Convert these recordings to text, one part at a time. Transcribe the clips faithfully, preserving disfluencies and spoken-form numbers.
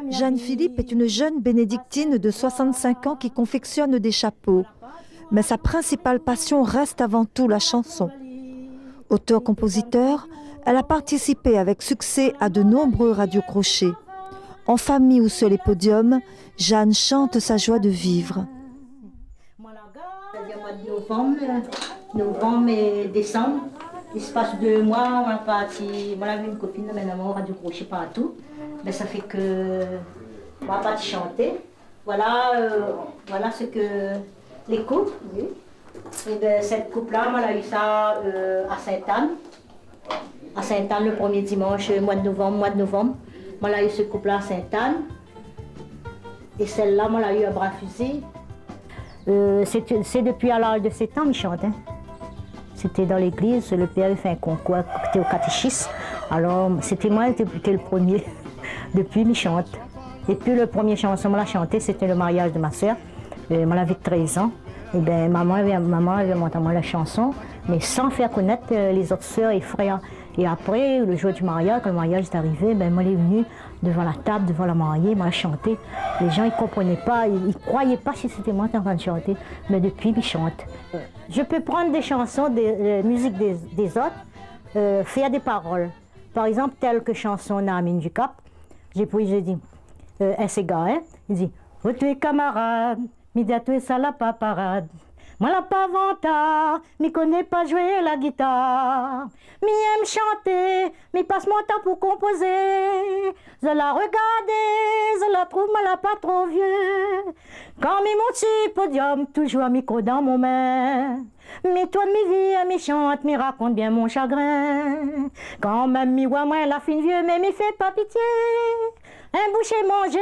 Jeanne Philippe est une jeune bénédictine de soixante-cinq ans qui confectionne des chapeaux. Mais sa principale passion reste avant tout la chanson. Auteure-compositeur, elle a participé avec succès à de nombreux radiocrochets. En famille ou sur les podiums, Jeanne chante sa joie de vivre. Sétadir moi de novanm, novanm é désanm, i spas dé moi, moin la parti, moin lavé in kopine, mé moin la radio kroshé partou. Bin sa fé ke moin la parti shanté. Voilà, euh, voilà ce que les coupes. Oui. Ébin, sèt koup-la, moin la u sa, euh, à Sainte-Anne. À Sainte-Anne, le premier dimanche, euh, mois de novembre, mois de novembre. Moin la u sèt koup-la à Sainte-Anne. É sèl-la, moin la u à Bras-Fusil. Euh, sé, sé dopi à l'âge de sept ans, mi shant, hein. Sété dan légliz, le pèr la fé in konkour, té o katéshis. Alor, sété moin, té, té le promié. Dopi, mi shant. Épi le promié shanson moin la shanté, sété le mariaz de ma sèr. Euh, moin lavé trèz an. Ébin, momon lavé, momon lavé mont amoin la shanson, mé san fé konèt, euh, lé zot sèr é frèr. É apré, le jour du mariaz, kan le mariaz lé arivé, bin, moin lé vni dovan la tab, dovan la marié, moin la shanté. Lé jan, i konprené pa, i, i kroiyé pa si sété moin té antrin shanté. Mé dopi, mi shant. Je peux prendre des chansons, des, euh, musique des, des autres, euh, faire des paroles. Par exemple, telle que chanson Narmine Ducap, j'ai pris, j'ai dit, euh, in séga, hein, li di, « O toué kamarad, mi di atoué sa la pa parad. Moin la pa vantard, mi koné pa zoué la gitar. Mi èm shanté, mi pas mon tan pou konpozé. Zot la rogardé, zot la trouv moin la pa tro vié. Kan mi mont si podiom, toujour mikro dan mon min. Mi tourn, mi vir, mi shant, mi rakont bien mon shagrin. Kanmèm mi oi moin la fine vié, mé mi fé pa pitié. In boushé manzé,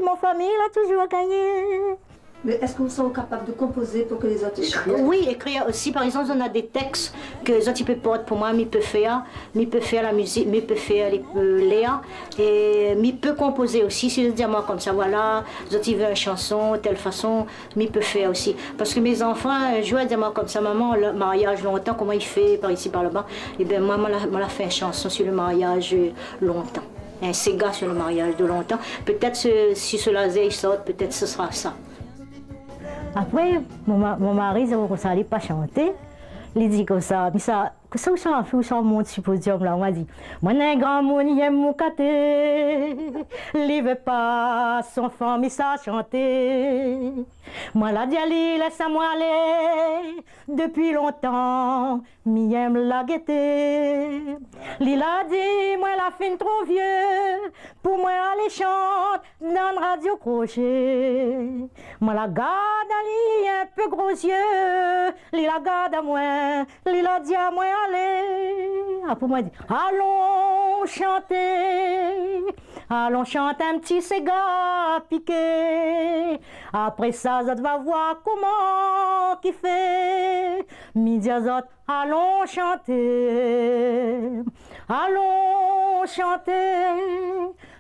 mon fami la toujour gingné. » Mais est-ce que vous serez capable de composer pour que les autres écrivent ? Oui, écrire aussi. Par exemple, si on a des textes ke zot i pé port pou moin, mi pé fé, mi pé fé la mizik, mi pé fé lé, euh, lèr, é mi pé konpozé osi. Si zot i di amoin konmsa, voilà, zot i vé in shanson, tèl fason, mi pé fé osi. Parske mé zanfan, in jour, la di amoin konmsa, « Momon, le mariaz lontan, koman i fé par isi, par laba ? » Ébin, moin, moin la, moin la fé in shanson sur le mariage, euh, lontan. In séga sur le mariage de lontan. Pétèt se, si se lazèr i sort, pétèt se sera sa. Apré, mon ma-, mon mari, sé konmsa, li pa shanté. Li di konmsa, « Mi sa, kosa ou sa fé, ou sa mont si podiom la ? » Moin la di, « Moin néna in gramoun, li èm moukaté. Li vé pa son fanm i sa shanté. » Moin la di ali, « Lès amoin alé, dopi lontan mi èm la gété. » Li la di, « Moin la fine tro vié pou moin alé shant dan radio kroshé. » Moin la gard ali in pé gro zié, li la gard amoin, li la di amoin, « Alé. » Apré moin la di, « Alon shanté, alon shant in ti séga piké. Apré sa, zot va voir koman ki fé. » Mi di azot, « Alon shanté, alon shanté,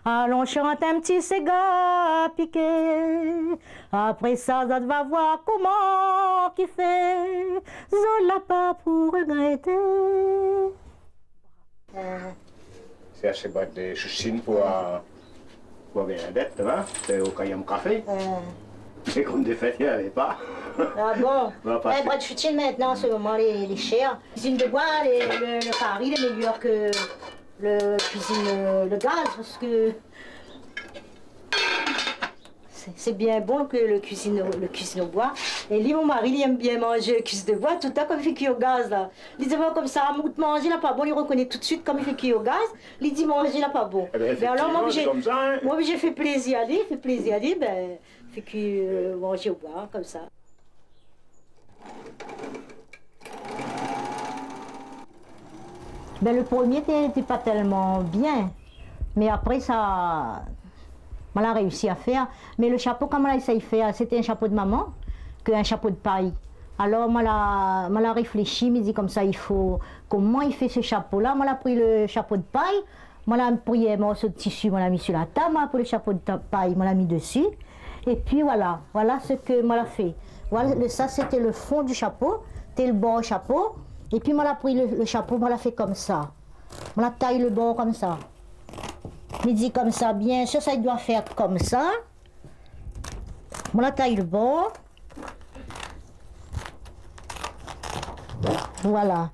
alon shant in ti séga piké. Apré sa, zot va voir koman ki fé. Zot la pa pou rogrété. » Euh. Sé ashté bwat de shoushine pou, euh, pou Bernadette, hein, sé o Kayam Café. Euh. É konm de fèt, i navé pa. Ah bon ? Bon, pa... Eh, bwat de shoushine, mintnan, an se moman, lé, lé shèr. Kuizine de bwa, lé, le, le kari lé méyèr ke le kuizine, euh, le gaz, parske sé, sé bien bon ke le kuizine, le kuizine o bwa. É li, mon mari, li èm bien manzé kuiz de bwa. Toultan, kan i fé kui o gaz, la, li di amoin konmsa, « Mon manzé la pa bon. » Li rokoné tout suit, kan i fé kui o gaz, li di, « Manzé la pa bon. » Ébin, mé alor, moin, éfèktivman, sé konmsa, hein. Moin, mi fé plézir ali, fé plézir ali, bin, fé kui, euh, manzé o bwa, konmsa. Bin, le promié té, té pa tèlman bien, mé apré sa, moin la réisi a fèr. Mé le shapo, kan moin la éséy fèr, sété in shapo de momon, ke in shapo de pay. Alor, moin la, moin la réfléshi, mi di konmsa, i fo, koman i fé se shapo-la ? Moin la pri le shapo de pay, moin la pri in morso de tisi, moin la mi su la tab, moin la pri le shapo de ta-, pay, moin la mi desi. Épi voilà, voilà se ke moin la fé. Voilà, le, sa, sété le fon du shapo, té le bor shapo. Épi moin la pri le, le shapo, moin la fé konmsa. Moin la tay le bor konmsa. Mi di konmsa, biensir, sa i doi fé konmsa. Moin la tay lo bor. Voilà.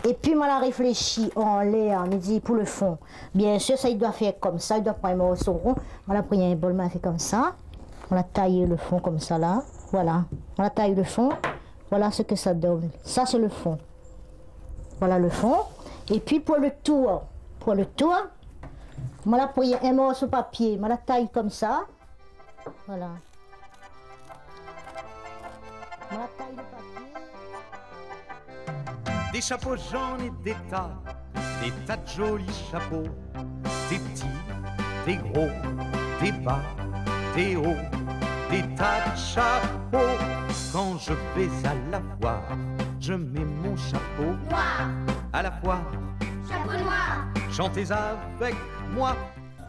Épi moin la réfléshi anlèr, mi di pou lo fon. Biensir, sa i doi fé konmsa, i doi pran in morso ron. Moin la pri in bol, moin la fé konmsa. Moin la tay lo fon konmsa la. Voilà. Moin la tay lo fon. Voilà sak sa i donn. Sa sé lo fon. Voilà lo fon. Épi pou lo tour, pou lo tour, moin la pri in morso papié, moin la tay konmsa. Voilà. Moin la tay lo papié. Des chapeaux jaunes et des tas, des tas de jolis chapeaux, des petits, des gros, des bas, des hauts, des tas de chapeaux. Quand je vais à la foire, je mets mon chapeau noir à la foire. Chapeau noir. Chantez avec moi.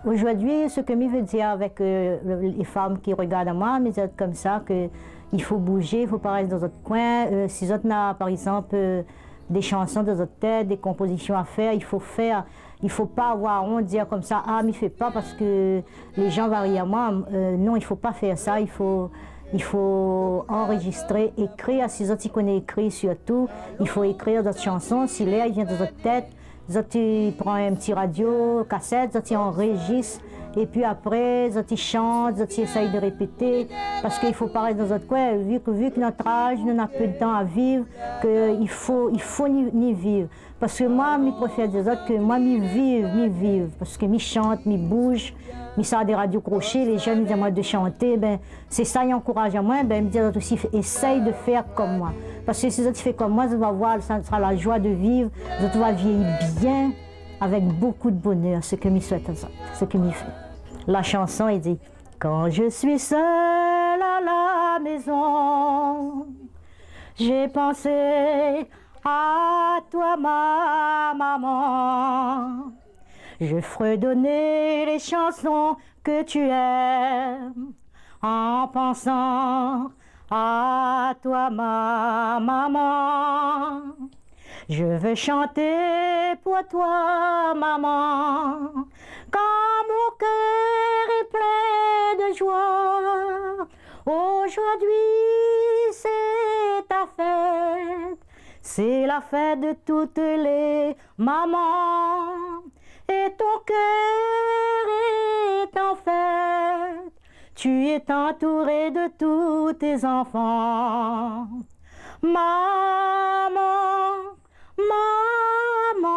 Ojourdui, sak mi vé dir avèk, euh, le, lé fanm ki rogard amoin, mi di konmsa ke i fo bouzé, i fo pa rès dan zot koin. Euh, si zot na, par égzanp, euh, dé shanson dan zot tèt, dé konpozision a fèr, i fo fèr. I fo pa avoir ont, dir konmsa, ah, mi fé pa parske lé jan va rir amoin. Euh, non, i fo pa fé sa. I fo, i fo anrézistré, ékrir. Si zot i koné ékrir sirtou, i fo ékrir zot shanson. Si lèr i vien dan zot tèt, zot i pran in ti radio kasèt, zot i anrézistr, épi apré, zot i shant, zot i éséy de répété, parske i fo pa rès dan zot koin, vi ke, vi ke nout az, nou na pé de tan a viv, ke i fo, i fo ni, ni viv. Parske moin, mi préfèr dir azot ke moin, mi viv, mi viv, parske mi shant, mi bouz, mi sort dé radio kroshé, lé jenn i di amoin de shanté, bin, sé sa i ankouraz amoin, bin, mi di azot osi, éséy de fèr konm moin. Parske si zot i fé konm moin, zot va voir, sa sra la joi de viv, zot va vièyi bien, avèk bokou de bonèr, sak mi souèt azot, sak mi fé. La shanson i di : « Quand je suis seule à la maison, j'ai pensé à toi, ma maman. Je fredonnais les chansons que tu aimes en pensant à toi, ma maman. Je veux chanter pour toi, maman, quand mon cœur est plein de joie. Aujourd'hui, c'est ta fête, c'est la fête de toutes les mamans. Et ton cœur est en fête, tu es entourée de tous tes enfants. Maman, maman,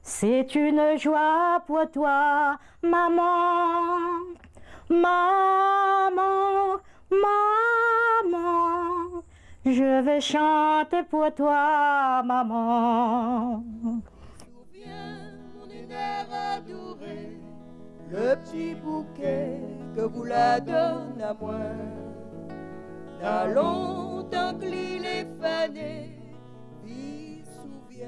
c'est une joie pour toi, maman. Maman, maman, je vais chanter pour toi, maman. » Souviens, mon honneur adoré, le petit bouquet que vous la donne à moi. T'as longtemps que l'île est fanée, puis souviens,